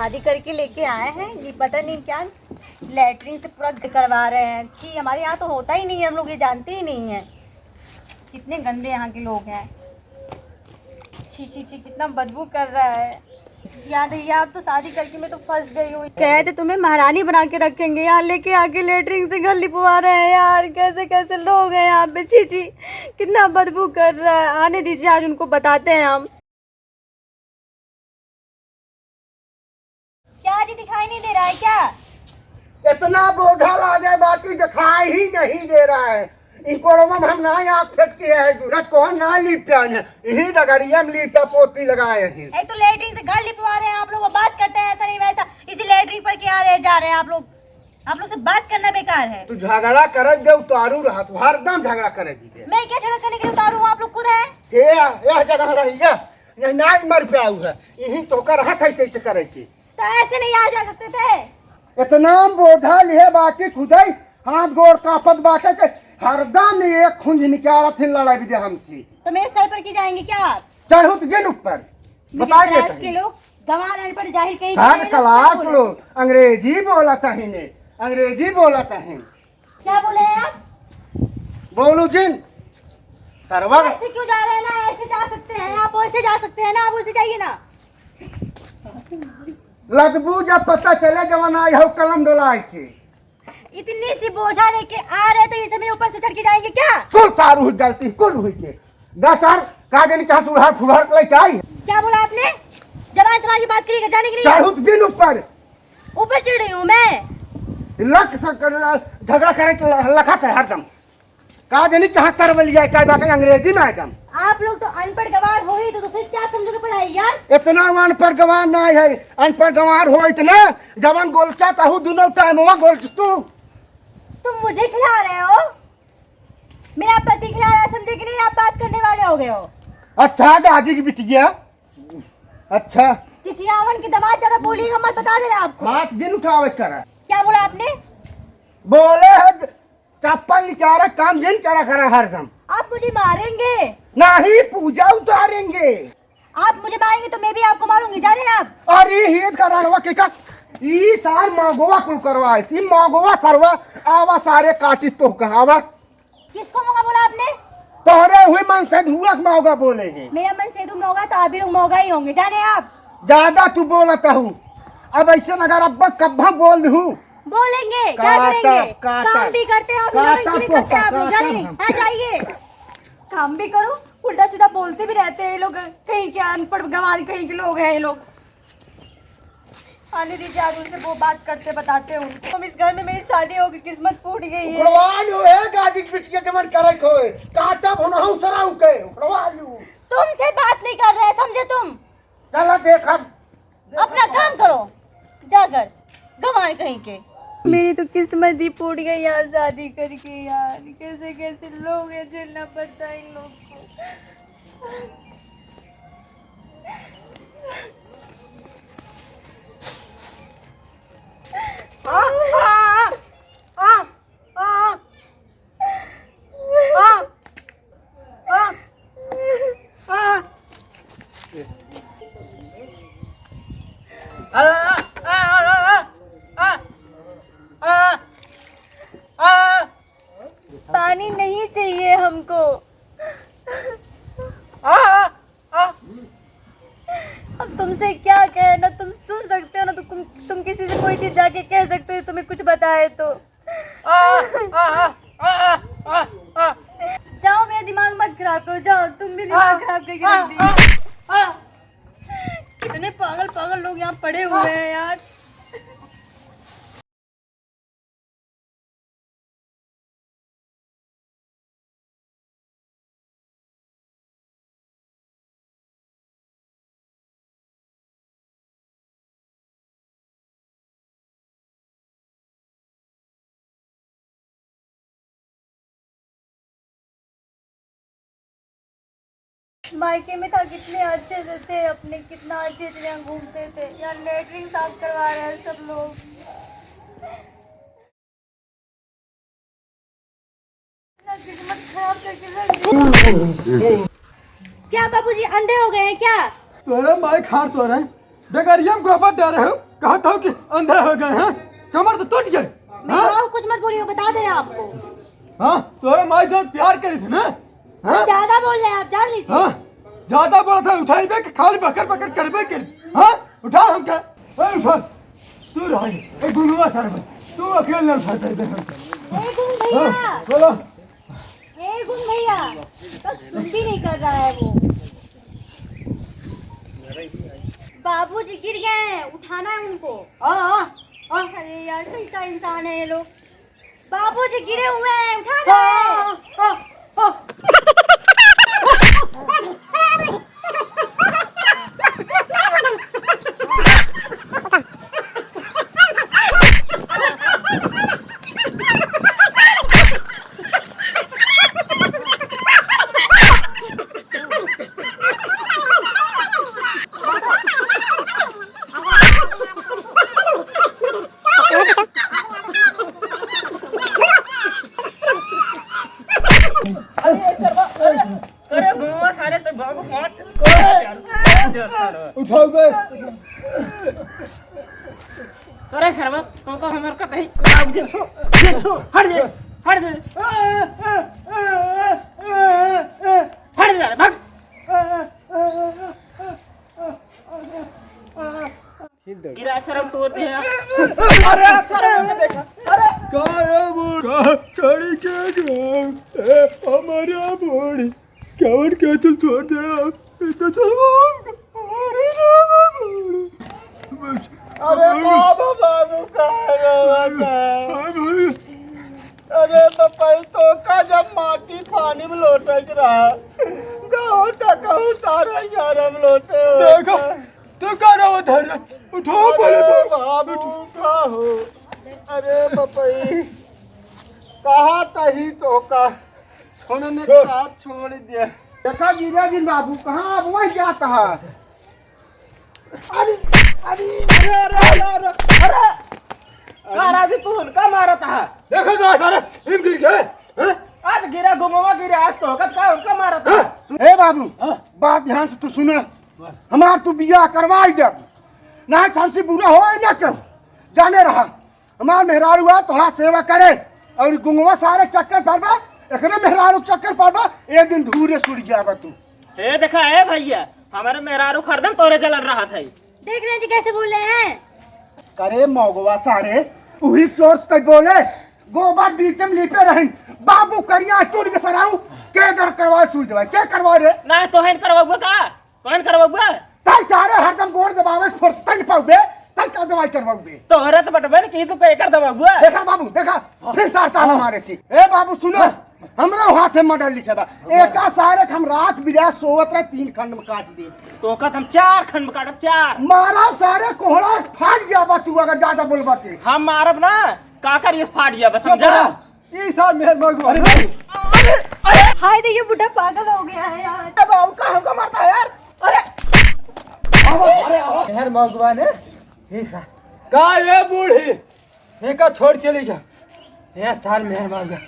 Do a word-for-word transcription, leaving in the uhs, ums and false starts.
शादी करके लेके आए हैं, ये पता नहीं क्या लेटरिन से पूरा करवा रहे हैं। छी, हमारे यहाँ तो होता ही नहीं है, हम लोग ये जानते ही नहीं है। कितने गंदे यहाँ के लोग हैं। छी, छी, छी, कितना बदबू कर रहा है। यार भैया, आप तो शादी करके मैं तो फंस गई हूँ। कहे थे तुम्हें महारानी बना के रखेंगे, यहाँ लेके आके लेटरिन से घर लिपवा रहे हैं यार। कैसे कैसे लोग हैं यहाँ पे, छी, छी, कितना बदबू कर रहा है। आने दीजिए, आज उनको बताते हैं हम। क्या जी, दिखाई नहीं दे रहा है क्या? इतना बोझा लादे बाटी, दिखाई ही नहीं दे रहा है। इन कोड़वा में हम ना आँख फेंक के है, रज को हम ना लीप के आए हैं। यही डगरिया में लीपा पोती लगाए हैं। एक तो लेटरिन से घर लिपवा रहे हैं आप लोग, वो बात करते हैं ऐसा नहीं वैसा, इसी लेटरिन पर क्या रहे जा रहे हैं आप लोग। आप लोग से बात करना बेकार है। तू झगड़ा करे दे उतारू रहा, तू हरदम झगड़ा करे दे। मैं क्या झगड़ा करने के लिए उतारू हूँ, आप लोग खुद है। ये, यह जगह रही है, यह नाई मर पे आऊ है, यही तो कर हाथ ऐसे ऐसे करे की। तो ऐसे नहीं आ जा सकते थे। इतना बोझा लिहे बाटी खुदाई, हाथ गोड़ कांपत बाटे के हरदम एक खुंज निकालत ही लड़ाई दे हमसे। तो मेरे सर पर की जाएंगे क्या आप? चढ़ो तो जिन ऊपर। मिडिल बताइए क्लास सही। के लोग, गंवार अनपढ़ जाहिल कहीं के, थर्ड ये लोग क्या क्लास बोल रहे हैं? लोग, अंग्रेजी बोलत है ने, अंग्रेजी बोलत है। क्या बोले हैं आप? बोलू जिन, सरवा। ऐसे क्यों जा रहे हैं ना, ऐसे जा सकते हैं आप, वैसे जा सकते हैं ना, आप वैसे जाइए ना। लगबू जब पता चले जवन आई हो कलम डोलाए के। इतनी सी बोझा लेके आ रहे तो ये सब मेरे ऊपर से चढ़ के जाएंगे क्या? कुल सारू हुई गलती, कुल हुई के। गा सर, का जानी कहाँ से उड़हर फुड़हर लेके आई। क्या बोला आपने? जबान संभाल के बात करिएगा, जाने के लिए। चढ़ू तो जिन ऊपर। ऊपर चढ़ रही हूँ मैं। लक से कर, झगड़ा करे के ल-, लखत है हरदम। का जानी कहाँ सर बलिया, का बाकी अंग्रेजी मैडम। आप लोग तो अनपढ़ गंवार हो ही, तो दूसरे क्या समझोगे पढ़ाई यार? इतना अनपढ़ गंवार ना है, अनपढ़ गंवार हो इतना, जवन गोलचा ताहू दोनों टाइम हुआ गोलच तू। तुम मुझे खिला रहे हो, मेरा पति खिला रहा है, समझे कि नहीं? आप बात करने वाले हो गए हो। अच्छा, गाजी की बिटिया। अच्छा। चिचियावन की दमाद ज्यादा बोलिएगा मत, बता दे रहा आपको। हाथ जिन उठावे करा। क्या बोला आपने? बोले है चप्पल निकाला, काम जिन करा करा हरदम। आप मुझे मारेंगे? नहीं, पूजा उतारेंगे। आप मुझे मारेंगे तो मैं भी आपको मारूंगी, जा रहे हैं आप। अरे हेत का रणवा के का, ई सार मौगवा कुल करवा है, सी मौगवा सरवा, आवा सारे काटी तो कहावा। किसको मौगा बोला आपने? तोहरे हुई मन से धुआक मौगा बोले हैं। मेरा मन से तो मौगा तो अभी लोग मौगा ही होंगे, जाने आप। ज्यादा तू बोलत हूँ, अब ऐसे अगर अब्बा कब्बा बोल दू। बोलेंगे, क्या काटा, करेंगे? काटा। काम भी करते हैं आप लोग, काटा इसलिए तो करते हैं आप लोग, काटा जाने नहीं। हम। हाँ, जाइए। काम भी करो, उल्टा सीधा बोलते भी रहते हैं ये लोग, कहीं के अनपढ़ गंवार कहीं के लोग हैं ये लोग। आने दीजिए, आज उनसे वो बात करते बताते हैं उनको। तुम इस घर में मेरी शादी होगी, किस्मत फूट गई है। उखड़वा लो, ए गाजी की बिटिया, जवन करे खोए, काटा भुनहु सराउ के, उखड़वा लो। तुमसे बात नहीं कर रहे, समझे तुम? चला देखब। अपना काम करो, जाकर गंवार कहीं के। मेरी तो किस्मत ही फूट गई यार, शादी करके यार। कैसे कैसे लोग हैं, झेलना पड़ता है इन लोग को। पानी नहीं चाहिए हमको। अब तुमसे क्या कहे, ना तुम सुन सकते हो, ना तो तुम, तुम किसी से कोई चीज जाके कह सकते हो, तुम्हें कुछ बताए तो। आ, आ, आ। जाओ, मेरा दिमाग मत खराब करो, जाओ, तुम भी दिमाग आ, खराब करके आ, रख दी। आ, आ। कितने पागल पागल लोग यहाँ पड़े हुए हैं यार। मायके में था, कितने अच्छे से थे अपने, कितना अच्छे से यहाँ घूमते थे। यहाँ लेटरिन साफ करवा रहे हैं सब लोग। इतना किस्मत खराब करके रख दी। क्या बाबूजी अंधे हो गए हैं क्या? तोरे माई खार तोरे, डगरिया में गोबर डारे हो। कहत हो कि अंधे हो गए हैं, कमर तो टूट गए। नहीं, हाँ? आप कुछ मत बोलिए, बता दे रहे हैं आपको। हाँ, तोरे माई जौन प्यार करी थी ना, हाँ? ज्यादा बोल रहे हैं आप, जान लीजिए। हाँ, ज्यादा बोलत है, उठाइबे कि खाली बकर बकर करबे के? हाँ, उठा हमका, ए, उठा। तू रह, ए, गुंगवा सर, तू अकेले लड़ सकते हैं। ए, गुंग भैया। हाँ, बोलो। ए, गुंग भैया, तब सुन भी नहीं कर रहा है वो। बाबूजी गिर गए हैं, उठाना है उनको। हाँ, हाँ, हाँ। अरे यार, कैसा इंसान है ये लोग। बाबूजी गिरे हुए हैं, उठा लो। हाँ, हाँ, हाँ। अरे सरवा, अरे, अरे गुंगवा सारे तो बाबू मार। उठाओ बे। अरे सरवा, तुमको हमारे का कहीं, ये छो, ये छो, हट जा, हट जा, हट जा, भाग। गिरा सरवा तोड़ दे यार। अरे सरवा, देखा, अरे। का है बूढ़ा? छोड़ी के गया? ए, हमारे बूढ़ी। कौन के तुम छोड़ दे आप? इतना चलो। अरे बाबा, बाबू, कहाँ गवा था? अरे बपई, तोका जब माटी पानी में लोटे के रहा, गाँव तक कहूँ तारा यार हम लोटे हो। देखो, तू का रहा उधर? उठो, अरे बोले तो। बाबू, उठा हो। अरे बपई, कहा तही तोका छोड़ने छोड़। का छोड़ दे। देखा गिरा दिन बाबू, कहाँ अब वही जाता है? अरे, अरे, अरे, अरे, अरे, अरे। का राजू तू उनका मारत है? देखो तो सारे, हिम गिर गए, हैं? आज गिरा गुंगवा गिरा, आज तो का उनका मारत है? हाँ? ए बाबू, हाँ? बात ध्यान से तू सुना, हमार तू बियाह करवाई दे, ना तो हमसे बुरा हो ना क्यों, जाने रहा। हमार मेहरारू है, तोहार सेवा करे, और गुंगवा सारे चक्कर परबा, एकरे मेहरारू चक्कर परबा, एक दिन धूरे सुड़ जाबा तू। हे देखा, हे भैया, हमारे मेहरारू खरदम तोरे जलन रहत है। देख रहे हैं जी कैसे बोल रहे हैं। करे मौगवा सारे, उही चोर से बोले, गोबर बीच में लिपे रहन, बाबू करिया टूट के सराऊ, के दर करवा सुई दवाई, के करवा रे? ना, तोहन करवाबा का? कौन करवाबा? तै सारे हरदम गोड़ दबावे, फुर्सत नहीं पाउबे, तै का दवाई करवाउबे? तोहरे तो बटबे न की, तू का एकर दवाबा? देखा बाबू, देखा, फिर सार ताना मारे सी। ए बाबू, सुनो, हमरो हाथ में मर्डर लिखे बा। एका सारे के हम रात बिरात सोवत रहे, तीन खंड में काट दे। तोका हम चार खंड में काटब, चार। मारब सारे, कोहड़ा फाट जाबा तू अगर ज्यादा बोलबा ते। हम मारब ना, का करिए फाट जाबा, समझा? ई साहब मेहर मगवा। अरे भाई। अरे, अरे। हाय, देखिए, बुढ़ा पागल हो गया है यार। अब हमका, हमका मारता है यार। अरे। आवा, अरे, आवा। मेहर मगवा ने, हे सा-, का ये बूढ़ी? एका छोड़ चली जा। हे सार मेहर मगवा।